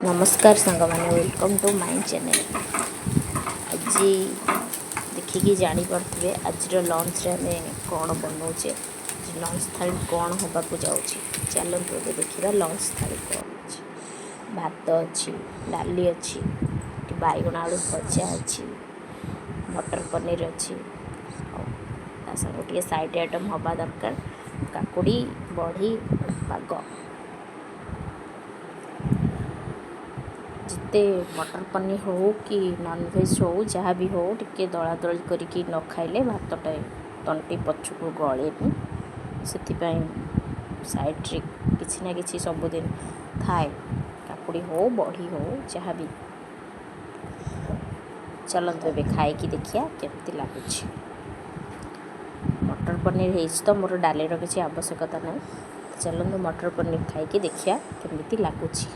ନମସ୍କାର ସାଙ୍ଗମାନେ, welcome to my channel. ଆଜି ଦେଖିକି ଜାଣିପାରୁଥିବେ ଆଜିର ଲଞ୍ଚରେ ଆମେ କ'ଣ ବନାଉଛେ, ଲଞ୍ଚ ଥାଳି କ'ଣ ହେବାକୁ ଯାଉଛି। ଚାଲନ୍ତୁ ଏବେ ଦେଖିବା ଲଞ୍ଚ ଥାଳି କ'ଣ ଅଛି। ଭାତ ଅଛି, ଡାଲି ଅଛି, ବାଇଗଣ ଆଳୁ ଭଜା ଅଛି, ମଟର ପନିର ଅଛି, ଆଉ ତା ସାଙ୍ଗକୁ ଟିକେ ସାଇଡ଼୍ ଆଇଟମ୍ ହେବା ଦରକାର, କାକୁଡ଼ି, ବଢ଼ି, ପାଗ। ଯେତେ ମଟର ପନିର ହଉ କି ନନଭେଜ୍ ହଉ, ଯାହା ବି ହଉ, ଟିକେ ଦଳାଦଳି କରିକି ନ ଖାଇଲେ ଭାତଟା ତଣ୍ଟି ପଛକୁ ଗଳେନି। ସେଥିପାଇଁ ସାଇଡ଼୍ରେ କିଛି ନା କିଛି ସବୁଦିନ ଥାଏ, କାକୁଡ଼ି ହଉ, ବଢ଼ି ହଉ, ଯାହା ବି। ଚାଲନ୍ତୁ ଏବେ ଖାଇକି ଦେଖିବା କେମିତି ଲାଗୁଛି। ମଟର ପନିର ହେଇଛି ତ ମୋର ଡାଲିର କିଛି ଆବଶ୍ୟକତା ନାହିଁ। ଚାଲନ୍ତୁ ମଟର ପନିର ଖାଇକି ଦେଖିବା କେମିତି ଲାଗୁଛି।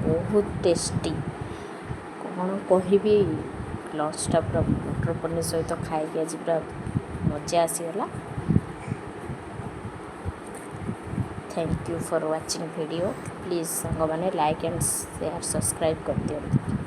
ବହୁତ ଟେଷ୍ଟି, କ'ଣ କହିବି। ଲଞ୍ଚଟା ପୁରା ମଟର ପନିର ସହିତ ଖାଇକି ଆଜି ପୁରା ମଜା ଆସିଗଲା। Thank you for watching video. Please ସାଙ୍ଗମାନେ ଲାଇକ୍ ଆଣ୍ଡ ସେୟାର ସବସ୍କ୍ରାଇବ୍ କରିଦିଅନ୍ତୁ।